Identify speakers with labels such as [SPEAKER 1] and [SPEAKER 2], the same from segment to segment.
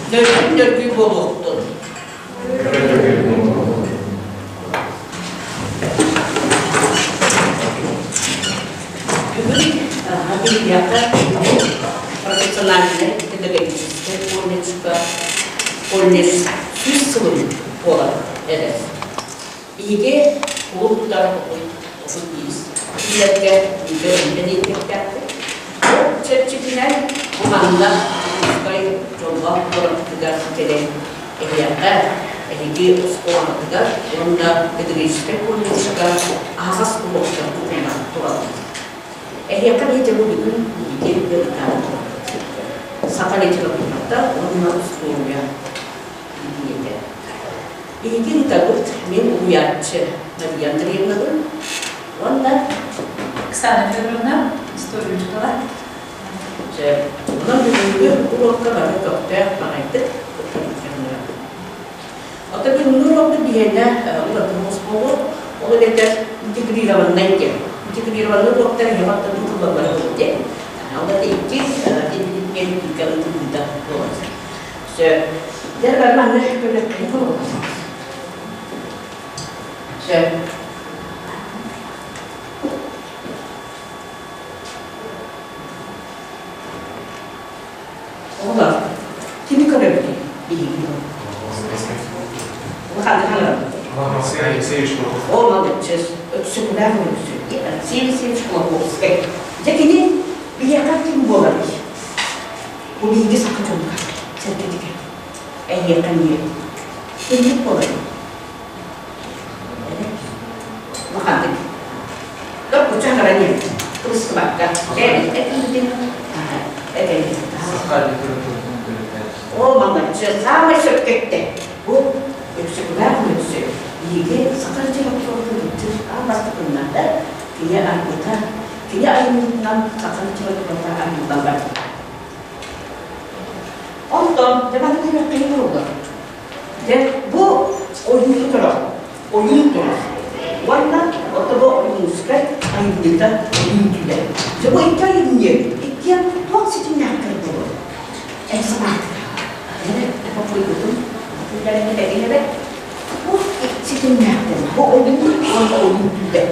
[SPEAKER 1] Нөргүн нөргүй буолуохтун. Бүгүн биһиэхэ профессиональнай педагогическай колледжка колледж 100 сылын буолар эрэр. Биһиги кулууптар 31 киилэргэ үлэ үлэлиэхтээхпит. Ол чэрчитинэн бу манна Дьокуускай дьоллоох куораппытыгар кэлэн эһиэхэ, эһиги оскуолаҕытыгар уонна педагогическай колледжка аһаҕас уруоктар тутуллан тураллар. Эһиэхэ биһиги бүгүн биһиги ыытаары турабыт. Саха литературата уонна устуоруйа диэтэ. Биһиги ыытабыт мин уһуйааччы Мария Андреевнабын уонна
[SPEAKER 2] Оксана Федоровна, история учуутала.
[SPEAKER 1] Дьэ, онон бүгүҥҥү уруокка бары көхтөөх баҕайытык кыттан Оттон бүгүҥҥү уруокпут биһиэнэ ураты буолуо, ол эбэтэр интегрированнай диэн. Интегрированный уруоктар эһиэхэ тутуллаллара буолуо диэн. Ол это икки бииргэ ытыллыыта буолар. Сөп. Дьэ, бары манна көрүөххэ буолуо. Сөп. Оҕолор, кими көрөбүтүй биһиги? Улахан
[SPEAKER 3] Алексей Алексеевич
[SPEAKER 1] О, молодец. Өксөкүлээх Өлөксөй. Алексей Алексеевич Кулаковскай. Дьэ кини биһиэхэ ким буоларый? Бу биһиги саха дьонугар сэргэтигэр. Эһиэхэ эмиэ. Кимник буоларый? Улаханнык. Докучча хараньы. Кыбыстыбакка. Этин этин. О, молодец. Самый сөпкө эттэ. Бу Өксөкүлээх Өлөксөй биһиги саха литературатын ытыр аан бастакыннарда кини арбыта, кини айымньытынан саха литературата арыллан барбыта. Онтон дьэ маннык үөрэххэ буолла. Дьэ бу ойууну турар, ойуун турар. Уонна отобо Ойуунускай айымньыта ойуун түүлэ. Дьэ бу икки айымньы иккиэн туох ситимнээхтэр буолуо? Эн санаатыгар. Попуйгутун күллэрин этин эбэт. Бу ситимнээхтэр. Бу ойуун уонна ойуун түүлэ.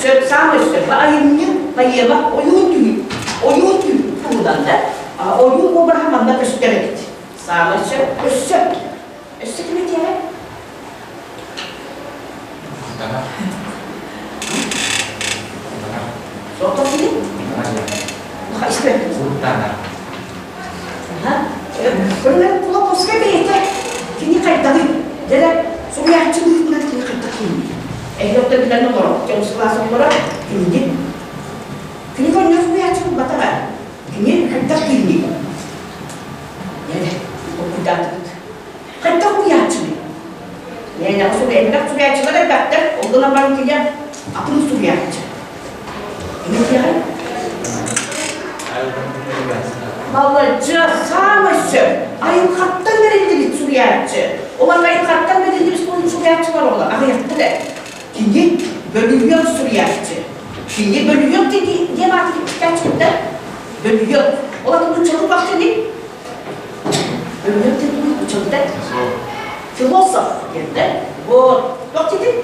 [SPEAKER 1] Сөп, саамай сөп. Бу айымньы, поэма ойуун түүл. Ойуун түүл туһунан да ойуун обраһа манна көстөр эбит. Саамай сөп. Өссө. Өссө ким этиэҕэй? Соҕотох кини? Истибэппин. Көрүҥэр Кулаковскай бэйэтэ кини хайдаҕый? Дьэ суруйааччы быһыытынан кини хайдах киһиний? Эһиги оттон билэн олорор, дьон кылаас оҕолоро кинини. Кини көрүҥэр суруйааччы буолбатаҕа. Кини хайдах киһиний? Дьэ, толкуйдаатыбыт. Хайдах уһуйааччыный? Мээнэҕэ суруйа элбэх суруйааччылар элбэхтэр, ол гынан баран кини атын суруйааччы. Кини диэҕэй? Маладьыас, саамай сөп. Айылҕаттан бэриллибит суруйааччы. Ол айылҕаттан бэриллибит суруйааччылар ол аҕыйахтар ээ. Кини бөлүһүөк суруйааччы. Кини бөлүһүөк диэн ааты кэпсээччиттэр. Бөлүһүөк. Ол атын нууччалыы бахчаны Бөлүһүөк диэн нууччалыыта философ диэн да. Вот. Туох диэтиҥ?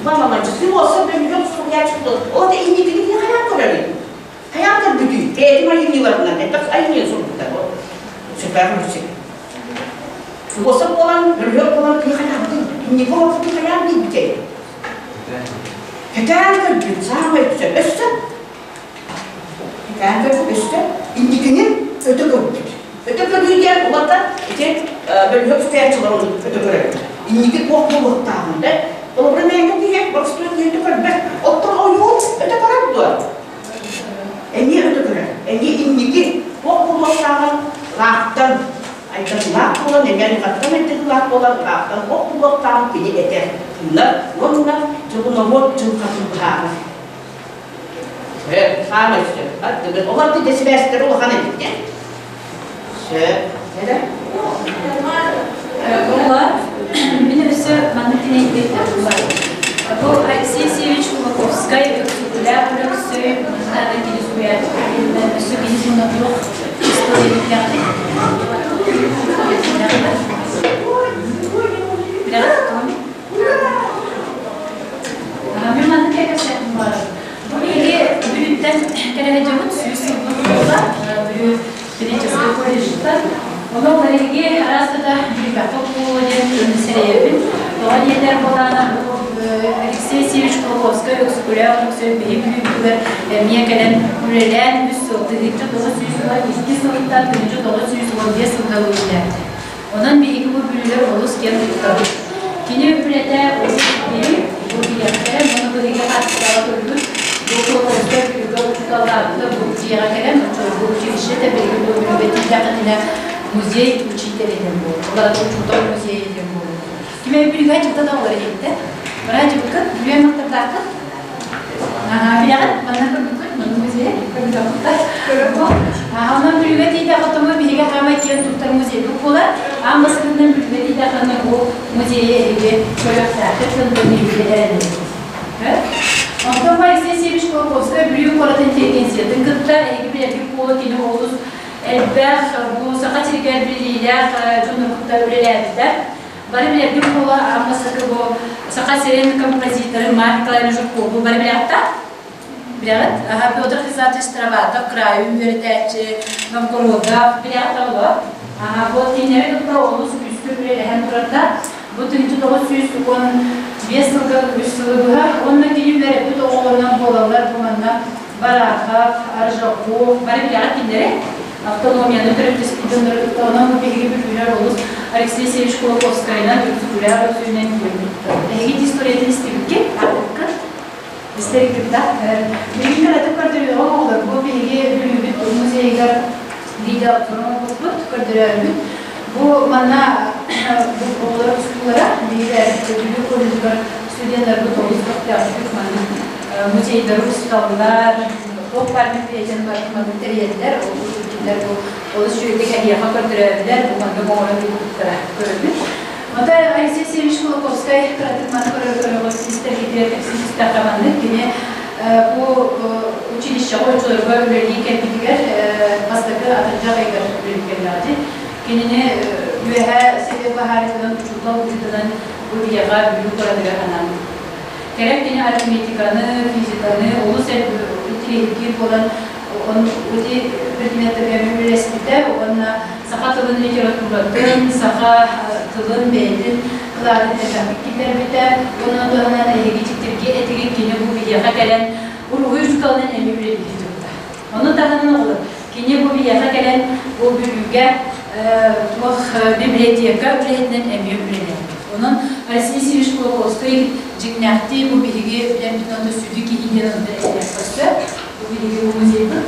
[SPEAKER 1] Мама мальчик, философ, бөлүһүөк суруйааччы Ол да инникини кини хайаан көрөрүй? Хайаан көрбүтүй? Бэйэтин айымньыларынан, элбэх айымньы суруйбута бу. Сүрдээх мальчик. Философ буолан, бөлүһүөк буолан кини хайаабытын, инники олохпутун хайаан билбитэй? Кэтээн көрбүт, саамай өссө. Өссө Кэтээн көрбүт, өссө инникини өтө көрбүт. Өтө көрүү диэн улата ити бөлүһүөк суруйааччыларын өтө көрөбүт. Инники туох буолуохтааҕын да холобура мээнэ киһи боростуой киһи өтө көрбөт. Оттон ойуун өтө көрөр дуо? Эмиэ өтө көрөр. Эмиэ инники туох буолуохтааҕын ыраахтан айдарыылаах буолан, эмиэ айылҕаттан айдарыылаах буолан ыраахтан туох буолуохтааҕын кини этэр, тыынар уонна дьылы норуот дьылҕатын быһаарар. Сөп, саамай сөп. Аттыгын. Олор да сибээстэр улахан эбит диэн. Сөп. Эрэ.
[SPEAKER 2] Була. Мин өссө маннык кинигэ Бу Алексей Севич Кулаковскай Өксөкүлээх Өлөксөй манна кини суруйааччы. билбэххит буолуо диэн сэрэйэбин. Тоҕо диэтэр буолаана бу Алексей Севич Кулаковскай Өксөкүлээх Өлөксөй биһи бүлүүбүтүгэр эмиэ кэлэн үлэлээн үс сыл 1992 сылыттан 1995 сылга үлэлээбитэ. Онон биһиги бу бүлүүлэр олус киэн туттабыт. Кини үлэтэ олус дириҥ, бу биһиэхэ уонна биһиги хаартыскаҕа көрбүт бу Кулаковскай Бүлүүгэ учууталлаабыта бу дьиэҕэ кэлэн оччолорго училище да билигин бу Бүлүүгэ тиийдэххитинэ музей учителя диэн буолар. Ол аата учуутал музейа диэн буолар. Ким Бүлүүгэ дьылта да олор иһиттэ. Бара дьыбыккыт, Бүлүү аймахтардааххыт? Билэҕит, манна көрбүккүт, манна музей, көрбүтөххүт. Онон Бүлүүгэ тиийдэххитинэ биһиги хаамай киэн туттар музейбыт буолар. Аан бастакытынан Бүлүүгэ тиийдэххитинэ бу музейы эһиги көрүөхтээххит, көндөмүйүүгэ эрэнэбит. Онтон Алексей Севич Кулаковскай Бүлүү куорат интеллигенциятын кытта эһиги билэргит буола кини олус элбэх бу саха сиригэр биллиилээх дьону кытта үлэлээбитэ. Бары билэргит буола аан бастакы бу Саха сирин композиторын Марк Николаевич Жиркову бары билэҕит Билэҕит? Аха, Петр Хрисанович Староватов, кыраайы үөрэтээччи, Новгородов, билэҕит оҕолор? Аха, бу кинилэри кытта олус күүскэ үлэлэһэн турарда. Бу 1915 сылга үс сылы быһа уонна кини үөрэппит оҕолорунан буолаллар бу манна Барахов, Аржаков, бары билэҕит кинилэри? Автономияны төрүттэспит дьоннору кытта онон бу биһиги бүлүүлэр олус Алексей Севич Кулаковскайынан, Өксөкүлээх Өксүүнэн киэн туттар. Эһиги историятын истибиккит, аахпыккыт? Истэриккит да? Билигин кыратык көрдөрүөҕүм оҕолор. Бу биһиги Бүлүүбүт музейыгар видео оҥорбуппут, көрдөрөөбүт. Бу манна бу оҕолор устуулара биһиги Бүлүү колледжыгар студеннарбыт олус көхтөөхтүк маннык музейдары усталлар, туох баар мероприятияны барытын маннык тэрийэллэр. Ол кинилэр бу олус үчүгэйдик эһиэхэ көрдөрөөбүлэр, бу маннык оҥорон ыыппыттара көрөбүт. Ота Алексей Севич Кулаковскай кыратык маны көрө-көрөҕүт истэргитигэр кэпсии түстэххэ маннык кини бу училищеҕа оччолорго үлэлии кэлбитигэр бастакы атырдьах ыйыгар үлэлии кэллэҕэ Кинини үөһээ Совет баһаарытынан учуутал быһыытынан бу биһиэхэ Бүлүү куоратыгар анаан Кэлэн кини арифметиканы, физиканы олус интириэһиргиир буолан ити предметтэргэ үлэлэспитэ уонна саха тылын литературатын, саха тылын бэйэтин кылаатын элбэхтик киллэрбитэ. Уонна туһанан эһиги дьиктирги этиги кини бу биһиэхэ кэлэн уруһуй учууталынан эмиэ үлэлии турда. Ону таһынан оҕолор, кини бу биһиэхэ кэлэн бу Бүлүүгэ туох библиотека үлэһитинэн эмиэ үлэлээбит. Онон Алексей Васильевич Кулаковскай дьиҥнээхтии бу биһиги билэрбитин онто сүдү киһи диэн онто этиэх көстөр. Бу биһиги бу музейбыт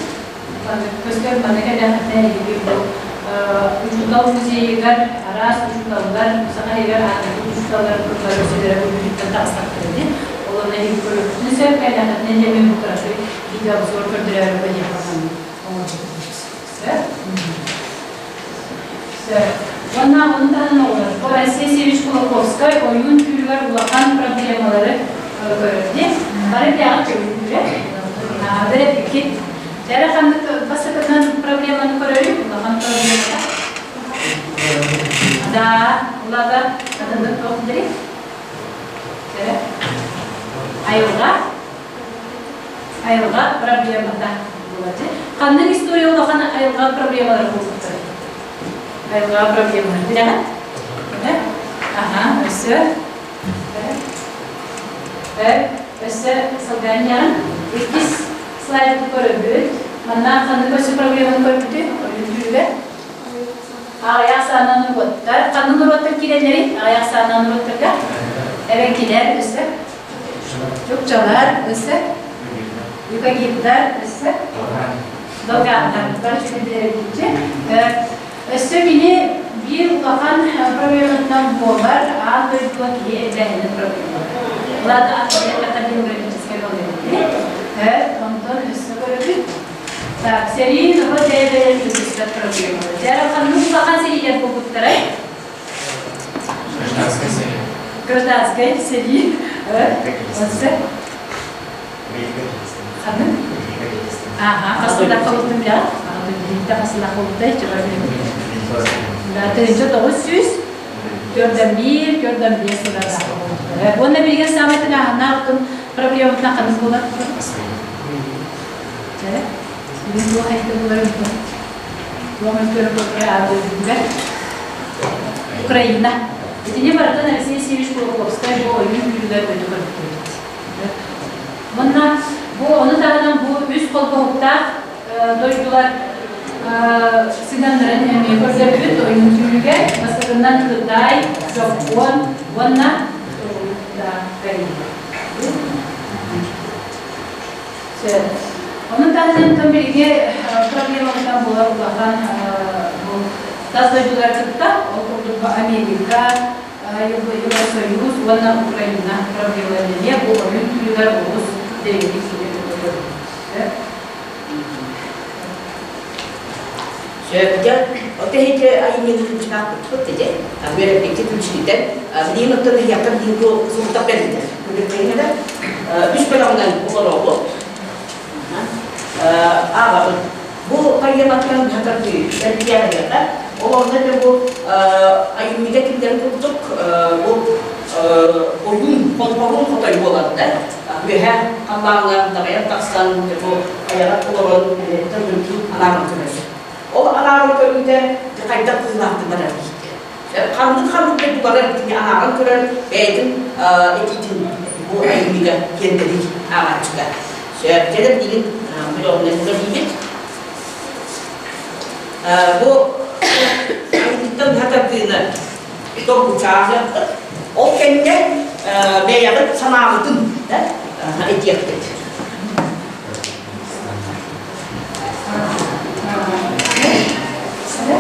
[SPEAKER 2] көстөр манна кэллэххитинэ эһиги бу учуутал музейыгар араас учууталлар саха иһигэр аатырбыт учууталлар тыллара өссөлөрө бу бүлүүттэн таҕыстахтара дии. Ол онно эһиги көрүөххүтүн сөп кэллэххитинэ дьэ бу кыракый видеообзор көрдөрөөрү эһиэхэ оҥорбуппут. Сөп? Сөп. Уонна ону таһынан оҕолор, бу Алексей Севич Кулаковскай ойуун түүлүгэр улахан проблемалары көрөр дии. Бары бэйэҕит көбүлүүрэ. Бары эппиккит. Дьэ ханнык бастакынан проблеманы көрөрүй? Улахан проблемата. Да, улата атыннык туох дири? Айылҕа Айылҕа проблемата буолар. Ханнык история улахан айылҕа проблемалара буолбуттар? Айылҕа проблемалар. Билэҕит? Аха, өссө? Өссө салган Иккис слайды көрөбүт. Манна ханнык өссө проблеманы көрбүтүй? Ойуун Аҕыйах саанан норуоттар. Ханнык норуоттар киирэллэрий? Аҕыйах саанан норуоттарга? Эбэҥкилэр өссө? Чукчалар өссө? Юкагирдар өссө? Долганнар. Бары үчүгэйдик Өссө кини биир улахан проблематынан буолар аан дойдуга киһи элбээһинин проблема. Улаата академическай Онтон өссө көрөбүт. Так, сэрии норуот бэйэ-бэйэлэрин ытыспат проблемалар. Дьэ, ханнык улахан сэриилэр буолбуттарай?
[SPEAKER 3] Гражданскай сэрии.
[SPEAKER 2] Гражданскай сэрии. Өссө? Ханнык? Ага, хасылах холуттун билэҕит? Хасылах холуттай, чөбөр билэбит. 1900 4-1, 4-5 сыллардаах буолбуттара. Уонна билигин саамай тыҥааһыннаах отун проблематынан ханнык буолар? Чэ, бүгүн туох айта булар туох мөлтөрө буолар аадырдыгар? Украина. Итини барытын Алексей Алексеевич Кулаковскай бу ойуун түүлүгэр өтө көрбүт эбит. Уонна бу ону таһынан бу үс холбоһуктаах дойдулар сыһыаннарын эмиэ көрдөрбүт ойуун түүлүгэр бастакынан Кытай, Дьоппуон уонна Корея. Онон таһынан тон билиҥҥи проблемабытынан буолар улахан бу тас дойдулары кытта, ол курдук Америка, Евросоюз уонна Украина проблемаларын эмиэ бу ойуун түүлүгэр олус дириҥник киирэ көрдөрөр.
[SPEAKER 1] Сөптө. Отэһити айымньыны күнчүнаахпыт дьэ. Үөрэппикки күнчүтүтэн билигин оттон эһиэхэ билигин бу сылтах бэриллэр. Күлүккэһинэ үс бөлөҕүнэн олорообут. Ааҕабын. Бу поэматтан хатардыы эргийэҕэ ол онно да бу айымньыга киллэрин курдук бу ойуун хонхорун хотой буолар да үөһэ халлааҥҥа даҕайан тахсан бу айаҕа олорон эрэттэн дойду анааран көрөр. Ол анааран көрүүтэ хайдах быһыылаахтык барар диэки. Ханнык-ханнык дойдулары кини анааран көрөр бэйэтин этиитин бу айымньыга тиэрдэбит ааҕааччыга. Сөп, кэлэр билигин бөлөҕүнэн көрүүбүт. Бу айымньыттан быһа тардыыны торгучааһыахпыт. Ол кэннэ бэйэҕит санааҕытын да этиэхпит.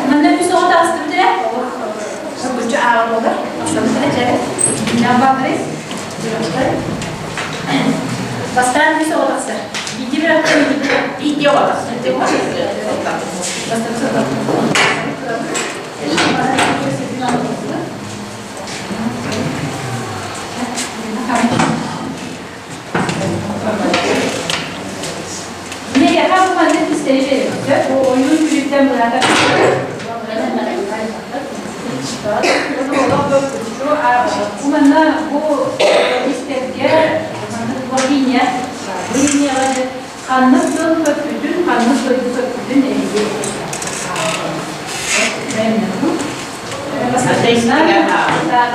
[SPEAKER 2] Манна үс оҕо таҕыстыбыт эрэ. Соргуччу ааҕар буолар. Тахсабыт эрэ дьэ. Баатарый. Бастаан үс оҕо тахсар. Биирдии бөлөхтөн
[SPEAKER 1] биирдии оҕо тахсар.
[SPEAKER 2] Бастакы Миэхэ бу маннык кистэли биэриэххэ сөп. Ойуун күлүттэн быраата Бу манна бу истэргэ маннык линия бу линияҕа ханнык тыл көппүтүн, ханнык дойду көппүтүн эһиги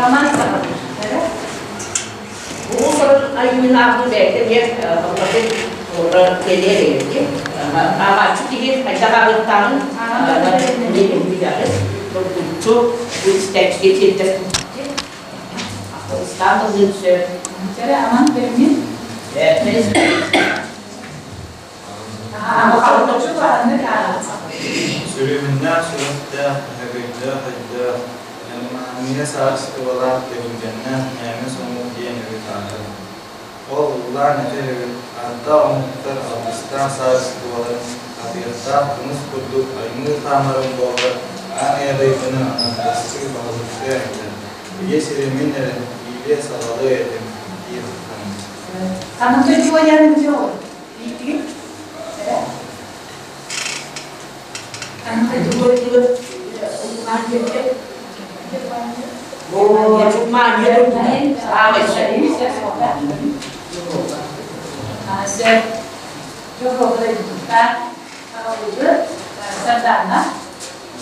[SPEAKER 2] Роман
[SPEAKER 1] Уус-уран айымньылаахтыы бэйэтэ эмиэ букатын кэлиэр эбит. Ааҕааччы киһи хайдах ааҕыахтааҕын билэҕит. Тургуччу бу истээччигэ тиэрдэр Ыстаан ылыан сөп.
[SPEAKER 2] Кэрэ аман кэлмин.
[SPEAKER 4] Сүрүмүннээх сүрэхтээх, өһөгөйдөөх өйдөөх, Ымманыйа саарыстыбалаах Төгүлгэннээх ньээмэс омук диэн үгүс аатырар. Ол ыллаан этэр эбит, ардах омуктар алгыстаах саарыстыбаларын атыйахтаах кымыс курдук аймыы хаамарым буоллар, аан ийэ дойдуну аҥардастыы баһылыктыа этэ, ийэ сири мин эрэ иилиэ-саҕалыа этим диир хаҥас.
[SPEAKER 2] Ханнык дойду Биирдигит?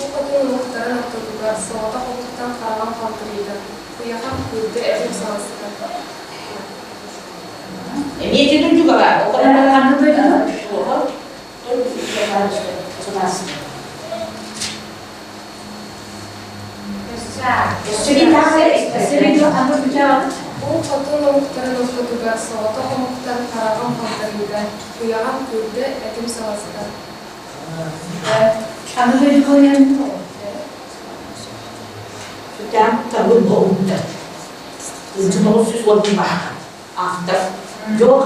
[SPEAKER 5] Бу хотун омуктарын ортотугар соҕотох омуктан хараҕын халтарыйда, куйахан кыырга этим саласта.
[SPEAKER 1] Эмиэ ити дойдуга баар.
[SPEAKER 2] Ханнык дойдуну?
[SPEAKER 5] Бу хотун омуктарын ортотугар соҕотох омуктан хараҕым халтарыйда, куйаҕам күүрдэ, этим саласта.
[SPEAKER 1] Автор. Жоо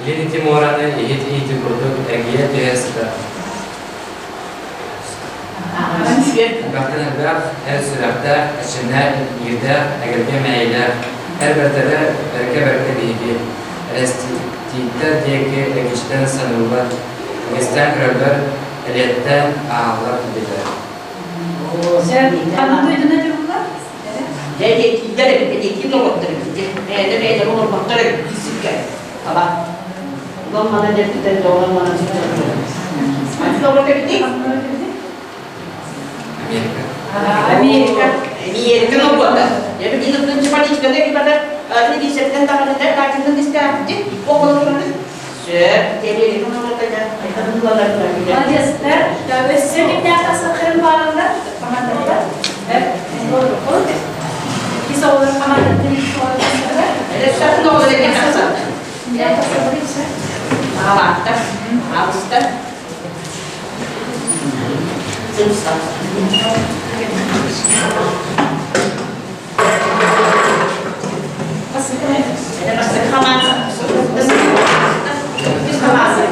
[SPEAKER 6] Илин ити муораны иһит иһити курдук эргийэ түһэ сытар. Элбэхтэн элбэх эр сүрэхтээх, эрчимнээх, иирдээх, эгэлгэ мэйилээх, эр бэртэрэ бэркэ-бэркэ биһиги, эрэстииттэр диэки эргичитэн саныыллар, үгэстээн көрөллөр, элиэттээн ааһаллар диэтэ.
[SPEAKER 2] Ханна дойдуна дьуллар?
[SPEAKER 1] Дьэ, эбит, диэки норуоттар эбит, бэйэлэр бэйэлэр олорботтор эбит сиргэ. Таба. Улан манан дьэртитэн, долан манан ситэн. Манчы эбитий?
[SPEAKER 6] Америка.
[SPEAKER 2] Америка.
[SPEAKER 1] Америка норуота. Я билин тынчы политиканы кибата телевизордан даҕаны радионан истээхти оҕолорун сөп Америка норуота
[SPEAKER 2] Молодецтар. Өссө кимнээх тахсахтарын баараллар командалар. Иккис оҕолор командатын иккис оҕолор тахсаллар.
[SPEAKER 1] Өссө оҕолор эки тахсаллар. Аалааттар, аалыстар. Сымса. Это хамааса. Хамааса.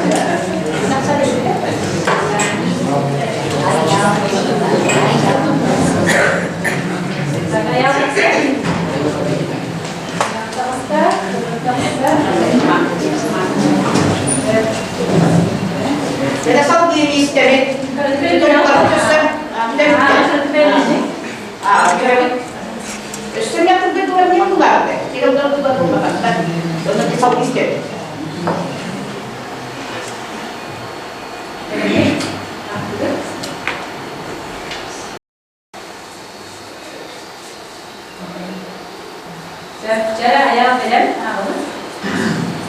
[SPEAKER 1] Это салгыы миистэбит. Өссө мятында турар не буларды. Кирилдар тула булбататтар. Онно салгыы истэбит.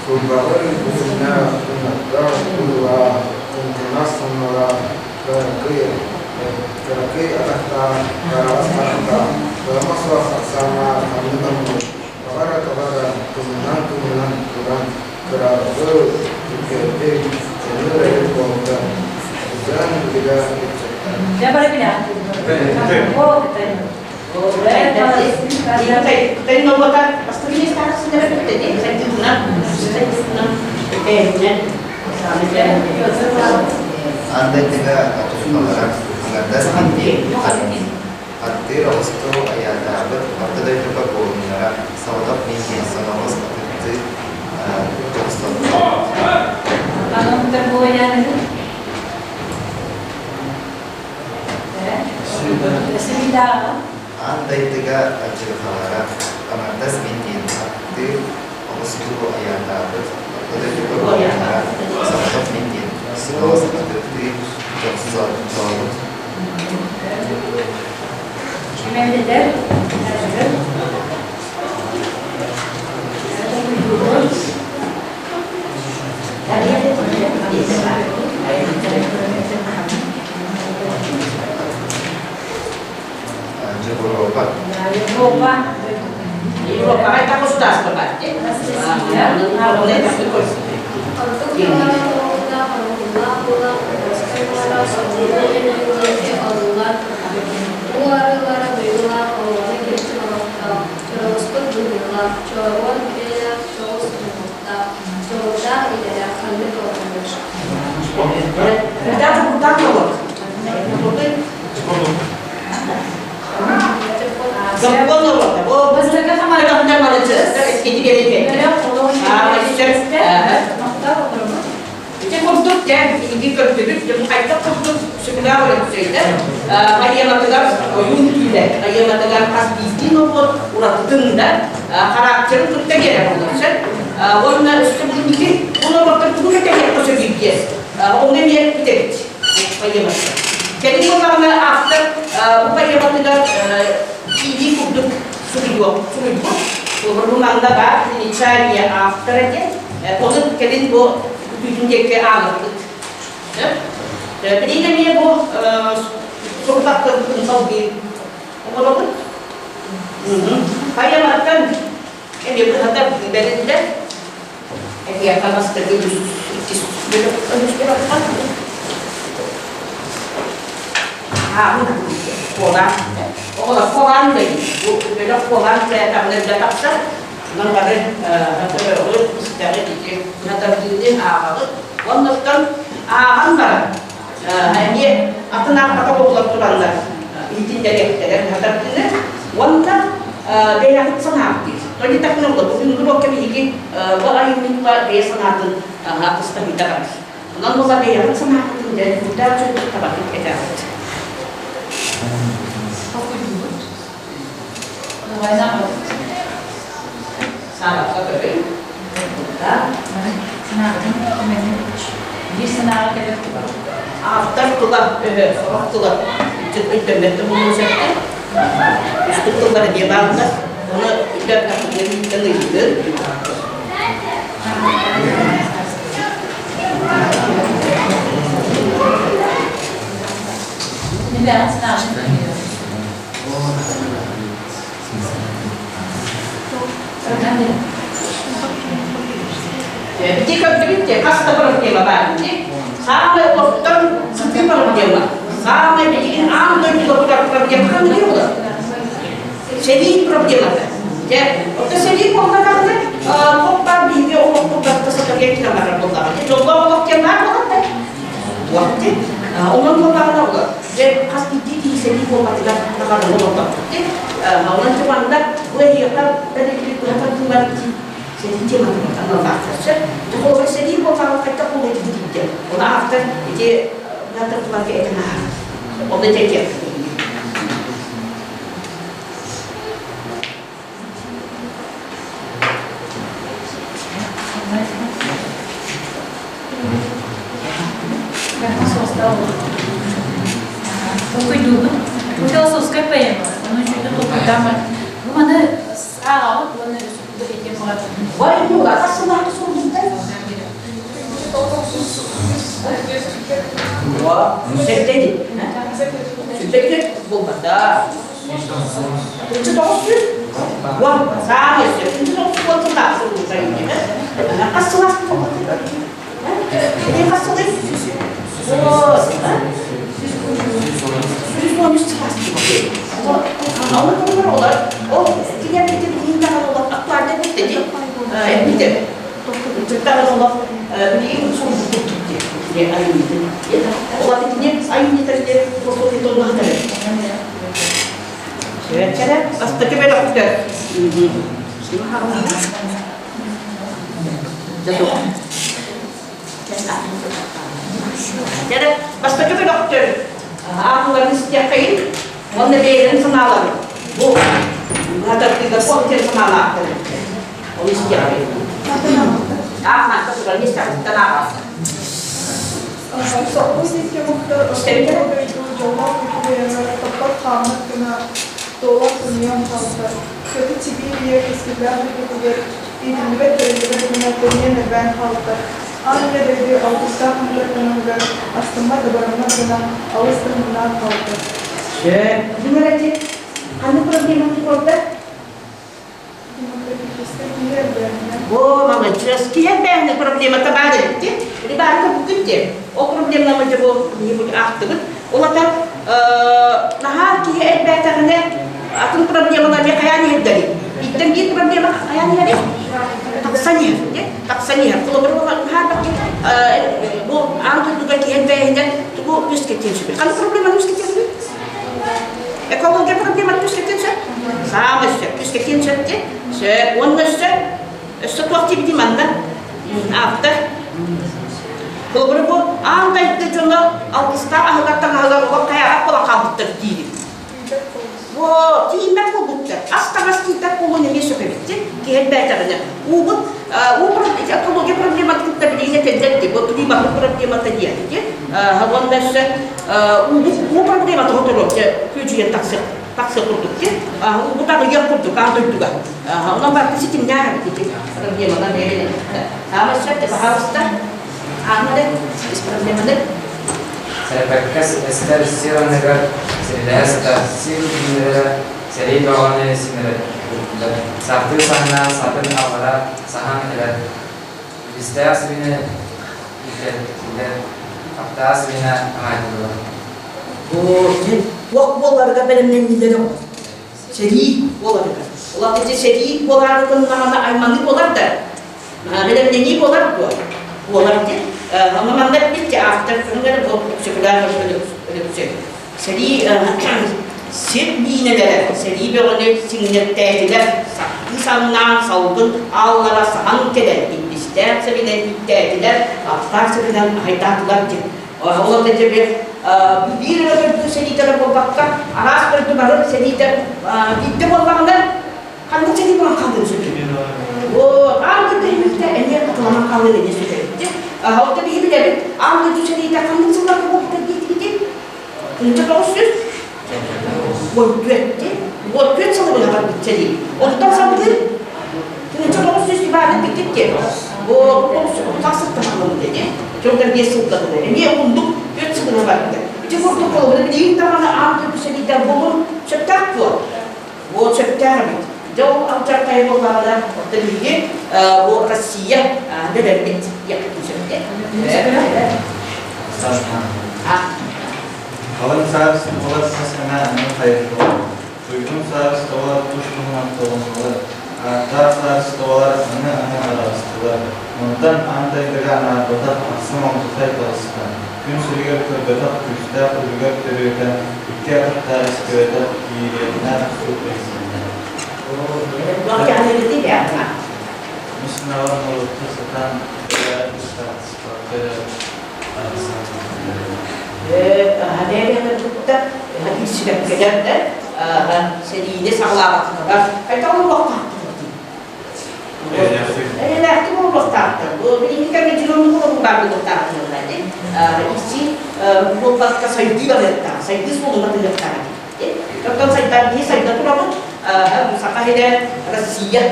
[SPEAKER 7] Курбаҕыр үһүннээх, кынаттаах кууллаах, кыҥкынас саннылаах, кыракый, кыракый атахтаах, араҕас харахтаах, кыама суох ахсааннаах ханнык омук, тоҕо эрэ тоҕо эрэ кымньынан-кымньынан туран кыраҕы, түргэнник, дьону эрэйин буолта, сыдьаан билигэ ыччаттар.
[SPEAKER 2] Дьэ бары билэҕит.
[SPEAKER 1] Кытай норуота бастакы миэстэҕэ бүттэ сайдыытынан сайдыытынан бэйэтинэн
[SPEAKER 8] Андайдыга атыылаһар аҥардас аттыыр оҕустуу айаатаабыт орто дойдуга буолуннара соҕотох миигин соноҕос атыттыы дьохсоттор. Аан дойдуга адьырҕалара аҥардас мин диэн аттыы оҕустуу айаатаабыт орто дойдуга буолуннара соҕотох мин диэн соноҕос атыттыы дьохсоттообут. Дьобуруопа.
[SPEAKER 2] Европа.
[SPEAKER 1] Европаҕа это государство партия.
[SPEAKER 5] Ордук таҥара оҕолордоох оҥоһуллаах буолан, Охотскай муора соҕуруу илин диэки олуллан турар. Уу арыылара дойдулаах оҕону кирчик олохтоох, чоролоспут быһыылаах, чооруон бэйэлээх дьоҕус уҥуохтаах, дьоҕурдаах идэлээх ханнык оҕонньор.
[SPEAKER 2] Бастакы
[SPEAKER 1] Ити курдук дьэ биһиги көрдүбүт, хайдах курдук сөбүлээх өлөксөйдөр поэматыгар ойуун түүлэ, поэматыгар хас биирдии норуот уратытын да характерын кытта биэрэр буолар сөп. Уонна өссө бу инники бу норуоттар тугу кэтэһиэххэ сөбүй диэн ону эмиэ бүтэбит поэматыгар. Кэлин буоллаҕына автор бу поэматыгар киирии курдук суруйуох суруйбут. Бу манна баар примечание автора диэн Ону кэлин бу бүтүүтүн диэки ааҕыппыт. Билигин эмиэ бу сурутахтарбытын салгыы оҥоробут. Хайаматтан эмиэ быһата бэриллэр. Эһиэхэ бастакы үс иккис бөлөх бөлөхтөн ааҕын куолаан оҕолор куолаан да бу бөлөх куолаан бэйэтэ тахсар. Онон бары көрөҕүт, истэҕит ити быһатардыыны ааҕаҕыт. Оннуттан ааҕан баран эмиэ атын аахпатах оҕолор тураннар иһитиннэриэхтэрэ быһатардыыны уонна бэйэҕит санаабытый. То не так много. Бүгүҥҥү уруокка биһиги бу айымньыга бэйэ санаатын атыстаһыыта барар. Онон була бэйэҕит санаабытын дьэ курдаах дьонтон табатык этэҕит.
[SPEAKER 2] Толкуйдуубут.
[SPEAKER 1] Саҥата көрүҥ. Да.
[SPEAKER 2] Санаабытын түмэҥҥин биир санааҕа кэлэр
[SPEAKER 1] Автор тыла, өһө, сорох тыла өйдөммөт да буолуон сөптөөх. Үстүк тыллара диэ бааллар. Оны өйдөммөт ыйытын.
[SPEAKER 2] Небэҕин санаабытын
[SPEAKER 1] Ити көрдүгүт дии, хас да проблема баар дии. Саамай олохтон сытыы проблема. Саамай билигин аан дойдуга турар проблема ханныгый буолар? Сэрии проблемата. Дьэ, оттон сэрии буоллаҕына, туох баар биһиги олохпут барыта сатарыйа киирэн барар буоллаҕа. Дьэ, дьоллоох олох диэн баар буолар да? Туох дии? Онон буоллаҕына олор. Дьэ, хас биирдии киһи сэрии буолбатыгар баҕаран олордохпут дии. Онон дьэ манна бу эһиэхэ бэриллибит быһа тардыылар сэрии тематыгар аналлаахтар сөп. Дьэ, холобур, сэрии буоллаҕына хайдах буолуой диэн. Ону автор ити быһа тардыыларга этэн ааһар. Онно дьэ этиэхпит.
[SPEAKER 2] Толкуйдуубут. Бу философскай поэма. Ону үчүгэй толкуйдаамар. Бу маны ааҕабыт уонна өссө этиэн баҕарабын.
[SPEAKER 1] Ой, ну, а сылаах суолбуттар? Сэрдэди. Сүрдэки булбата. 39 Уон саамай сөп. 39 сыллаах суруйбуттар иннинэ. Хас сылаас Ити хас сылый? 113 сылаас Оны тугар олар. Ол кинер бити билигин даҕаны олох актуальнай битте ди. Эппите. Чыттаҕын олох билигин суруйбут дии. Айымньытын. Ол итини айымньытар диэн философия тоннаһытар. Чэ, бастакы бөлөхтөр. Дьэ, бастакы бөлөхтөр аатыларын истиэххэйин уонна бэйэлэрин санааларын бу быһатардыыга туох диэн санаалаахтар ол истиэххэйин. Аах маска турар миэстэҕиттэн ааҕаахтар.
[SPEAKER 9] Соппус икки омуктар орто дойду дьоллоох үтүө топпот хааммат гына туолан тунуйан хаалта. Көтүт Сибиирийэ кэскиллээх дойдутугар иитиллибэт тэриллибэт гына тэнийэн элбээн хаалта. Аан ийэ дойду алгыстаах мындыр астыммат да бараммат гына алыс тыһымнаан хаалта.
[SPEAKER 1] Сөп. Дьиҥэр ханнык проблеманы туруорда? О, молодец. Киһи бэйэни проблемата баар эбит дии. Или баары көрбүккүт дии. Ол проблеманы дьэ бу биһиги аахтыбыт. Ол ата наһаа киһи элбээтэҕинэ атын проблемалар эмиэ хайаан иһэрдэрий? Бииртэн биир проблема хайаан иһэрий? Тахсан иһэр, дии. Тахсан иһэр. Холобур, наһаа бу аан дойдуга киһи элбээһинэн тугу үөскэтиэн сөбүй? Ханнык проблеманы үөскэтиэн сөбүй? Экология проблематын үөскэтиэн сөп? Саамай сөп. Үөскэтиэн сөп диэн. Сөп. Уонна өссө өссө туох диэбитий манна? Автор. Холобура бу аан дойду дьоно алгыстаах аһыгар таҥаһыгар олох хайаҕа буолан хаалбыттар диирим. Бу тиийбэт буолбуттар. Ас таҥас тиийбэт буолуон эмиэ сөп эбит дии. Киһи элбээтэҕинэ. Уубут уу экология проблематын кытта билигин этэллэр дии. Бу климатын проблемата диэн дии. Уонна өссө уу проблемата хоторуо күөдьүйэн тахсыах тахсыах курдук дии. Уубут аҕыйах курдук аан дойдуга. Онон барыта ситимнээх эбит ити проблемалар бэйэлэрин. Саамай сөп пожалуйста. Ааһын ис проблеманы.
[SPEAKER 6] Сэрэпэккэ эстэр сир анныгар сирилэһэ сытар сир үүннэрэ сэрии бөҕөнү симэлэттилэр. Сардыы саһына сатын аллара саһан кэлэр. Илистээх сибини илдьэттилэр, хаптаах сибинэ аҥаайдылар.
[SPEAKER 1] Туох буоларыгар бэлэмнэннилэр оҕо. Сэрии буоларыгар. Улах ити сэрии буолаары гыннаҕына айманыы буолар да, бэлэмнэнии буолар дуо? Буолар диэн. Онно манна эппит автор көрүҥ бу Өксөкүлээх Өлөксөй. Сэрии сир миинэлэрэ сэрии бөҕөнү сиҥнэртээтилэр, сахтыы самнаан салгын ааллара саһан кэлэн илбистээх сэбинэн ииттээтилэр, аттаах сэбинэн аһайдаатылар диэн. Ол дьэ биир эрэ дойду сэриитэ буолбакка, араас дойду бары сэриитэ биирдэ буоллаҕына, ханнык сэрии буолан хаалыан сөбүй? Аан дойду сэриитэ эмиэ хатыланан хаалыан эмиэ сөп. Ол да биһи билэбит, аан дойду сэриитэ ханнык сылларга буолбута диэтигитий? 1914 14 сылы быһа барбыт сэрии. Онтон салгыы 1900 Иваны бүттүт диэн. Бу тахсыттан дии. Чолгар 5 сылга дылы. Эмиэ ундук 4 сылы быһа барбыта. Ити курдук холобура билигин даҕаны аан дойду сэриитэ буолун сөптөөх дуо? Ол сөптөөх эбит. Дьэ ол алдьархайа буоллаҕына, оттон биһиги бу Россия бэлэммит диэхпитин сөп
[SPEAKER 4] Халыҥ саарыстыбалар хас эмэ аны хайырдылар, туйгун саарыстыбалар тус-туһунан толуннулар, ааттаах саарыстыбалар аны-аны араҕыстылар. Онтон аан дойдуга анаарбатах ахсым алдьархай таҕыста, күн сиригэр көрбөтөх күүстээх үлүгэр төрүөтэ, икки атахтаах истибэтэх киириэхтээх суут эһиннэ. Мин санаабар норуоттар сатаан
[SPEAKER 1] Сэриини саҕалаабаккалар хайдах олоруохтаахтар дии. Эйэлээхтик олоруохтаахтар. Бу билиҥҥи кэмҥэ дьиҥ баар буолуохтаахтар дии. Икси буолбакка сайдыы барыахтаах, сайдыы суолун батыһыахтаах дии. Оттон сайдар киһи сайда турабыт. Саха сирэ Россия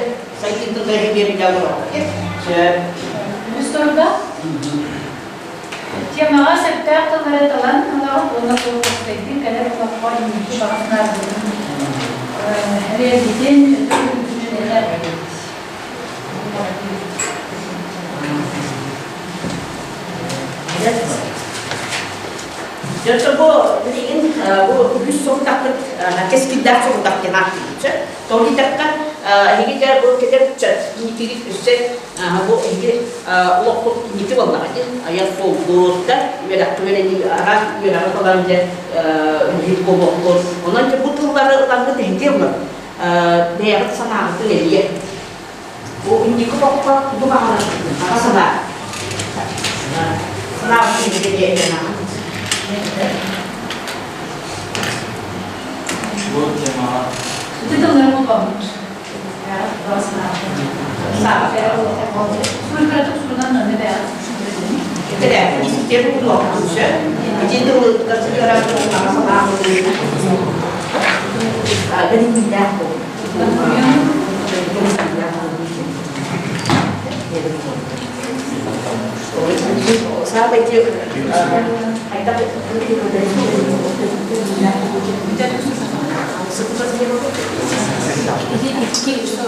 [SPEAKER 1] сайдыытын бэһиниэ олоробут.
[SPEAKER 2] Үс турда Темаҕа сөптөөх тыллары талан ылаҕыт уонна суолтатытайдыы кэлэр олоххо инники баҕа санааргытын эрэлгитин, өтө көрүүгүтүн этэ
[SPEAKER 1] Дьэ, бу билигин бу үгүс сорудахпыт кэскиллээх сорудах диэн ааттыыбыт. Тоҕо диэтэххэ, эһиги дьэ бу кэлэр ыччат инникигит өссө бу эһиги олоххут инники буоллаҕа дии айар суолгут да үөрэххэ үөрэнии араас үөрэҕи талан дьэ үлэһит буолуоххут. Онон дьэ бу тыллары ылаҥҥыт эһиги ылын бэйэҕит санааҕытын элиэ. Бу инники олоххо тугу баҕараргытын баҕа санаа санааҕытын эһиги диэн
[SPEAKER 4] Бу темаҕа
[SPEAKER 2] Ити тыллары булбаппыт.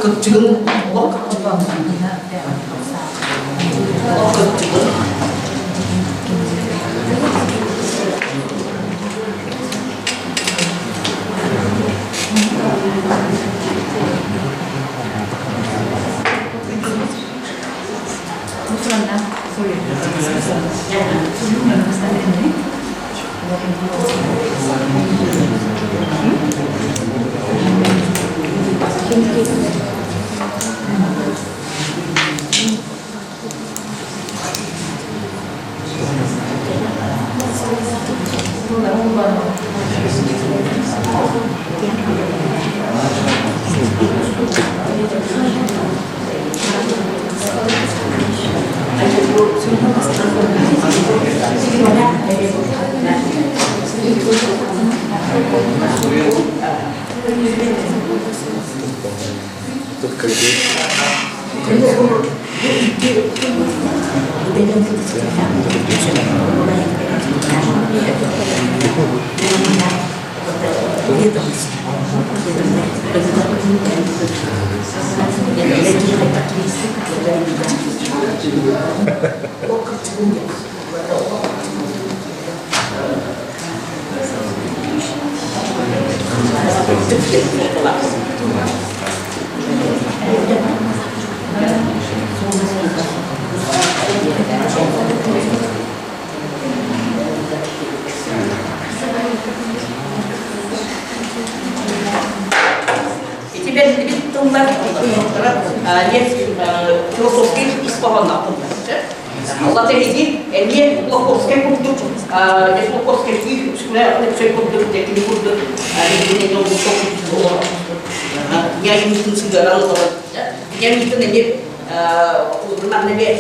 [SPEAKER 1] Кыпчыгын олох кыпчыгын курдук, Кулаковскай Өксөй курдук, кини курдук, Ньээйимитин сыһыаран олорор. Ньээйимитин эмиэ манна эмиэ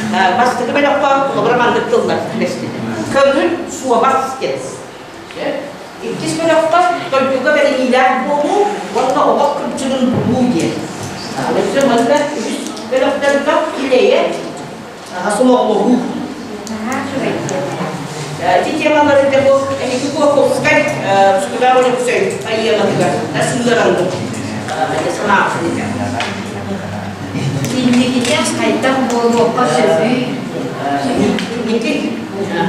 [SPEAKER 1] Бастакы бөлөххө холобура маннык тыллар түбэстилэр. Көҥүл суобас диэн. Иккис бөлөххө дойдуга бэриниилээх буолуу уонна олох кырдьыгын булуу диэн. Өссө манна үһүс бөлөхтөргө илэйэ сомоҕолоһуу. Ити темалары да бу Эһиги Куоковскай Скудава Өлөксөй поэматыгар сыһыараллар санаабын
[SPEAKER 10] Инникитэ хайдах буолуохха сөбүй?
[SPEAKER 1] Инники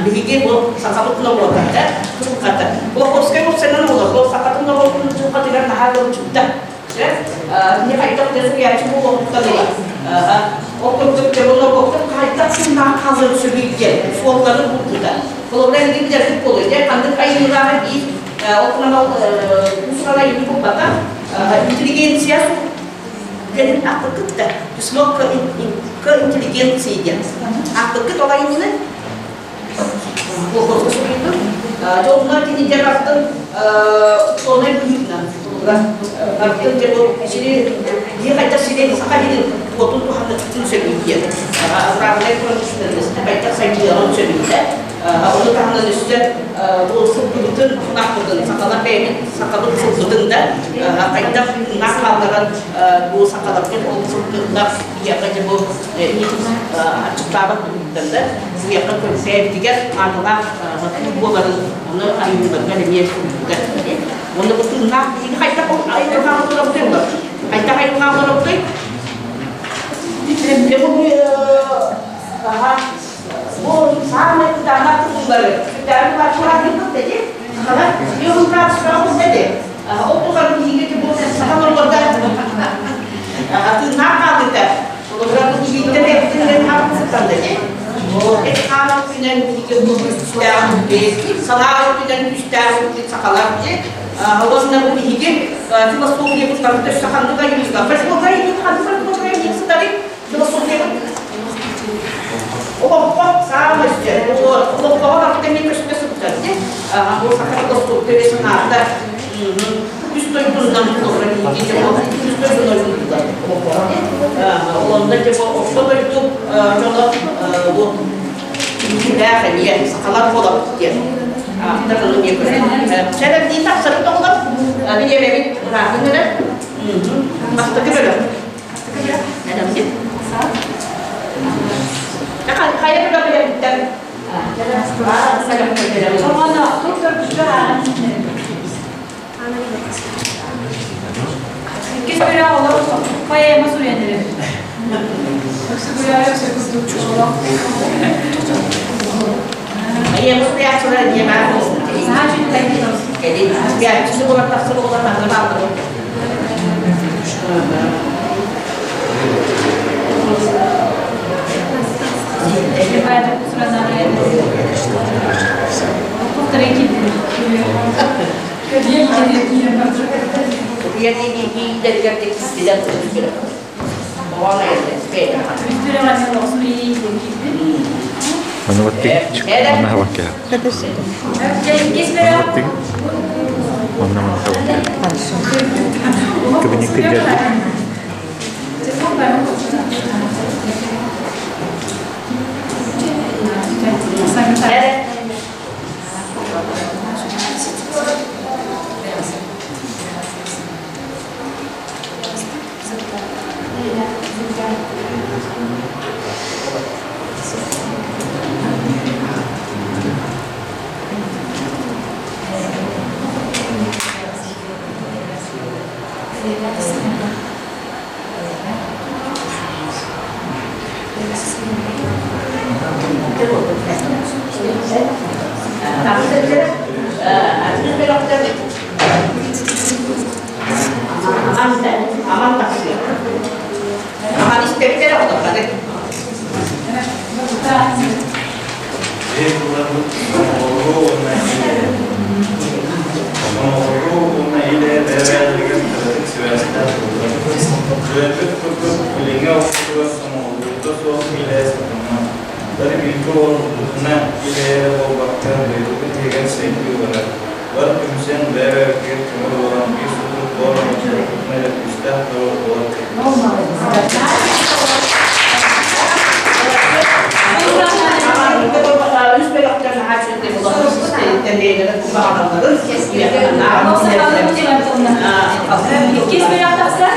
[SPEAKER 1] биһиги бу сахабыт норуота дьылҕата. Кулаковскай уопсайынан олордо сахатын норуотун дьылҕатыгар наһаа ыалдьытта. Кини хайдах да суруйааччы буолуоҕуттан ыла ол курдук дьэ бу норуоттан хайдах сыннаах хаалыан сөбүй диэн суоллары булбута. Холобура эһиги билэргит буолуо дьэ ханнык айымньылааҕы биир Ол гынан ол уус-уран айымньы буолбатах. Интеллигенция диэн ааппыккыт да письмо к интеллигенции диэн. Ааппыккыт ол айымньыны Колхозка суруйдум. Дьоннор кинилэр артын сонай быһыытынан артын дьэ бу сири дии хайдах сири саха сирин уотун туһаныытын сөбүй диэн аграрнай промышленность хайдах сайдыаҕын сөбүйдэ. Ону таһынан өссө бу сылгыбытын ынахпытын сахалар бэйэбит сахабыт сылгытын да хайдах ынах хаалларан бу сахаларбыт ол сылгылар биһиэхэ дьэ бу аччыктаабат туһуттан да биһиэхэ бэйэбитигэр наадалаах буоларын ону айымньыларыгар эмиэ суруйбута. Уонна бу тыыннаах биһиги хайдах айылҕаҕа олоробутуй олор? Хайдах айылҕаҕа олоробутуй? Дьэ бу бу саамай кытаанах тутуллары сүрдээҕин бааччылаах дэди. Сахалар Йогуртаах дэди. Ол тухары биһиги бу саха норуота тыыннаах хаалыыта. Олорор бу киһиттэн эптинэн хаалсыттан дэди. Эт хаан өттүнэн биһиги бу күүстээх салаа өттүнэн күүстээх сахалар дии. Уонна бу биһиги философиябыт барыта өссө ханнык айымньыга фольклорга ханнык фольклорга айымньы сытарый философиябыт Олоҥхо саамай сүрэ. Олоҥхоҕо барыта эмиэ көстө сылдьар дии. Бу саха философия санаата үс дойдунан олорор биһиги дьэ үс дойдунан ойуулуулар олоҥхоҕо. Онно дьэ бу орто дойду дьоно бу киһилээх эмиэ сахалар буолабыт диэн. Ааптар ону эмиэ көрөр. Чэ, тахсабыт оҕолор. Бириэмэбит ыраатын эрэр. Бастакы бөлөх.
[SPEAKER 2] Иккис бөлөх олор поэма суруйан эрэр. Өксөкүлээх өксөкүлдүк олох.
[SPEAKER 1] Поэма суруйааччылар эмиэ баар буолбут. Кэлин суруйааччысы буолар тахсар оҕолор манна бааллар. Аман тахсыа. Аман истэбит эрэ хотохханы.
[SPEAKER 4] Биир тылларбыт оҕолору уонна Оҕолору уонна илэ бэйэ-бэйэлэригэр кыратык сибээстээх буоллар. Үөрбүт курдук билиҥҥи олохпутугар сомоҕолуурга суох илэ сатаммат. Бары бииргэ олорбутуна илэ эрэ буолбакка, дойдубут иһигэр сайдыы барар. Бары түмсэн бэйэ-бэйэбитигэр көмө буолан биир сутурук буолан олорбутуна эрэ күүстээх норуот буолар
[SPEAKER 1] Үс бөлөхтөн наһаа үчүгэй
[SPEAKER 2] Иккис бөлөх тахсар.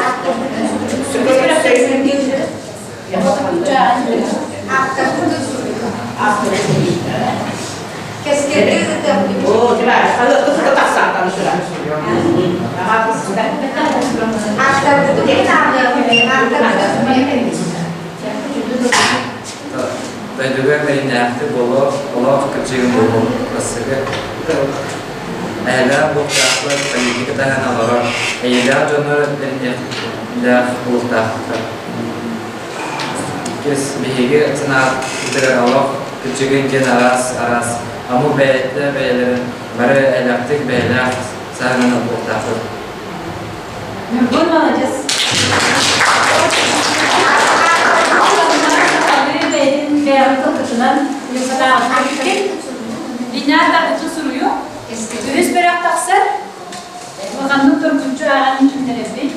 [SPEAKER 6] Дойдуга бэриннээхтик буолуох, олох кырдьыгын буолуох бассыгы. Эһэлээх бултаахпыт политика таһан олорор, эйэлээх дьону бэриниэхтээх бултаахтар. Иккис, биһиги санаабытыгар олох кырдьыгын диэн араас-араас омук бэйэтэ бэйэлэрин Бары элбэхтик бэйэлээх саһынан ылбыттаахпыт.
[SPEAKER 2] Ньургун маладьыс. Бэйэтин бэйэҕин тылгытынан Ньурбатааҕы Линяр тардыччы суруйу. Үһүс бөлөх тахсар. Улаханнык тургуччу ааҕан түннэрэбит.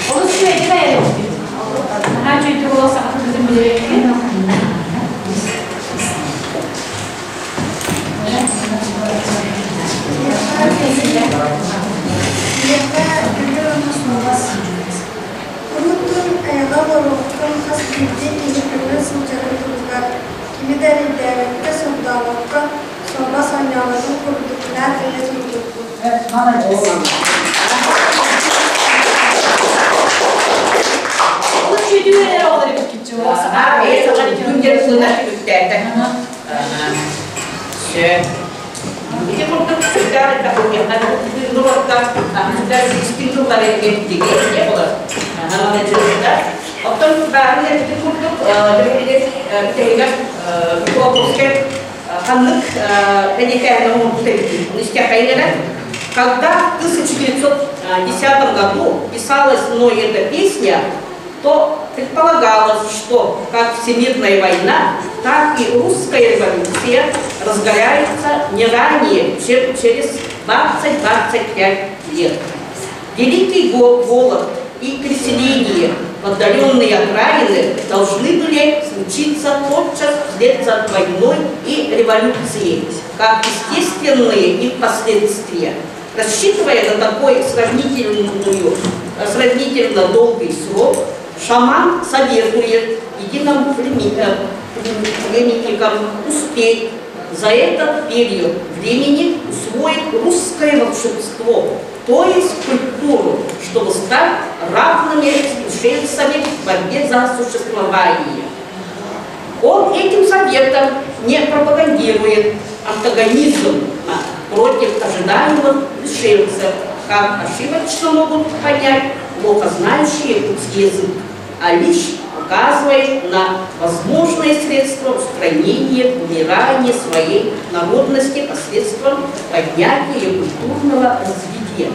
[SPEAKER 2] Олус үчүгэйдик айар эбиппит. Наһаа үчүгэйдик олох саха тылын билэр эбиккин.
[SPEAKER 9] Миэхэ күлэр уонна суобас. Урут айаҕа олоруохтан хас биирдии киһи көҥүл сылдьарын туһугар кими да эрэйдээбэккэ, сордообокко, суобас оонньооботун курдук наар өйө сылдьыбыт.
[SPEAKER 2] Молодец. Олус үчүгэй эрэ оҕолор эбиккит дьуо. Саха
[SPEAKER 1] Күндээтэ. Ити курдук сүрдээх элбэх ылыахха норуокка сүрдээх истиҥ тыллары эттиги эмиэ болар. Оттон баарын эппитин курдук бүтэһигэр Михайловскай ханнык бэлиэтээһин оҥорбут эбитий? Оны истиэххэйин эрэ. Когда в 1910 году писалась мной эта песня, то предполагалось, что как Всемирная война, так и русская революция разгорается не ранее, чем через 20-25 лет. Великий голод и переселение в отдаленные окраины должны были случиться тотчас вслед за войной и революцией, как естественные их последствия. Рассчитывая на такой сравнительно долгий срок, шаман советует единым племенникам успеть за этот период времени усвоить русское волшебство, то есть культуру, чтобы стать равными с пришельцами в борьбе за существование. Он этим советом не пропагандирует антагонизм против ожидаемых пришельцев, как ошибочно могут понять плохо знающие русский язык, а лишь указывает на возможные средства устранения умирания своей народности посредством поднятия культурного развития.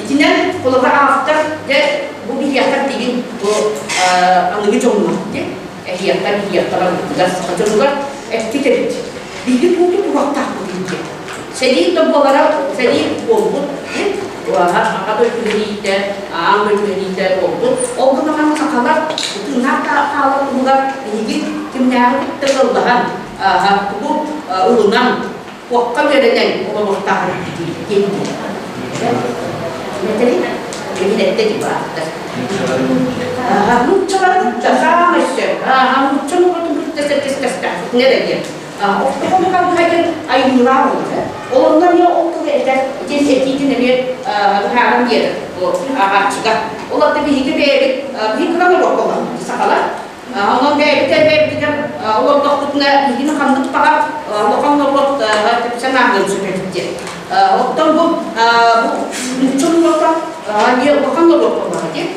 [SPEAKER 1] Итинэн холобура автор дьэ бу биһиэхэ тигин бу аныгы дьоҥҥо дьэ эһиэхэ биһиэхэ барбытыгар саха дьонугар эппит эбит. Биһиги тууту туһахтаахпыт диэн. Сэрии да буолара сэрии буолбут аҕа дойду сэриитэ, аан дойду сэриитэ буолбут. Ол гынан сахалар тыыннаах хаалар туһугар биһиги кимнээҕи кытта ыаллаһан тугу ылынан Уокка үөрэнэн олоруохтааҕын диэн Этэрин билигин эттэ дии бааттар. Нууччалары кытта саамай сөп. Нуучча норуотун кытта сэргэстэстэхпитинэ эрэ диэн. Ортохону халыһа айымньылаах олорор. Ол онно эмиэ ол тылы этэр, итин этиитин эмиэ быһааран биэрэр ааҕааччыга. Ол атта биһиги бэйэбит биһиги кыра норуот сахалар Онон бэйэбит элбэбитигэр олордохпутуна биһигини ханнык баҕар улахан норуот тэпсэн ааһыан сөп эбит диэн. Оттон бу нуучча норуота эмиэ улахан норуот буоллаҕа дии.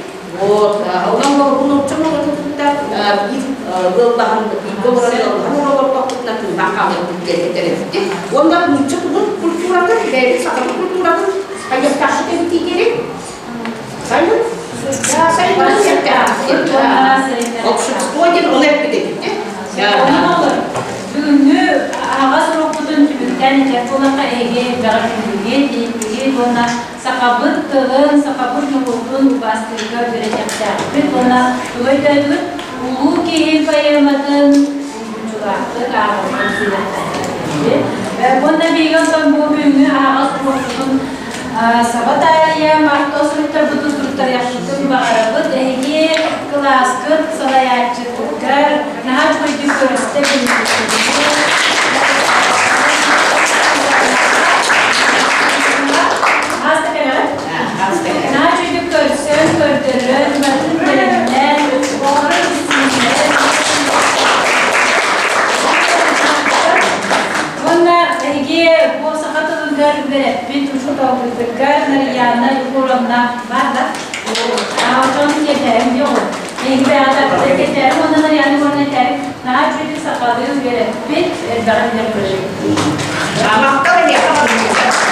[SPEAKER 1] Вот онон бу нуучча норуотун кытта биир ыаллаһан бииргэ олорон ыаллаһан олордохпутуна тыыннаах хаалыахпыт диэн этэр эбит. Уонна нуучча тугун культуратын, бэйэбит сахабыт культуратын хайдахтаахпыт эбит диэри Сайын Волшебство диэн ону эппит эбит.
[SPEAKER 2] Бүгүҥҥү аһаҕас уруокпутун түмүктээн этэр буоллахха эһиги элбэҕи билбигит, иһиппигит уонна сахабыт тылын, сахабыт норуотун убаастыырга үөрэтиэхтээхпит уонна тугу өйдөөтүгүт? Улуу киһи поэматын уһулуччулаахтык ааҕарга сүрэхтээхпит. Уонна биһиги онтон бу бүгүҥҥү аһаҕас уруокпутун Саба таарыйа марто суруктарбытын суруттарыахпытын баҕарабыт. Эһиги кылааскыт салайааччытыгар наһаа үчүгэйдик көрүстэ Наһаа үчүгэйдик көрсөн, көрдөрөн, барытын бэлэмнээн, оҕолору билсиһиннэрэн. Уонна эһиги бу саха тылыгар үөрэппит учууталбытыгар Нарияна Егоровна баар да? Аҕам киэһэрим диэҕин. Эһиги бэйэҕит киэһэрим уонна Нарьяны уонна этэрим наһаа үчүгэйдик сахалыы үөрэппит, элбэҕи билэр көрөбүт.
[SPEAKER 1] Махтал эһиэхэ барытыгар.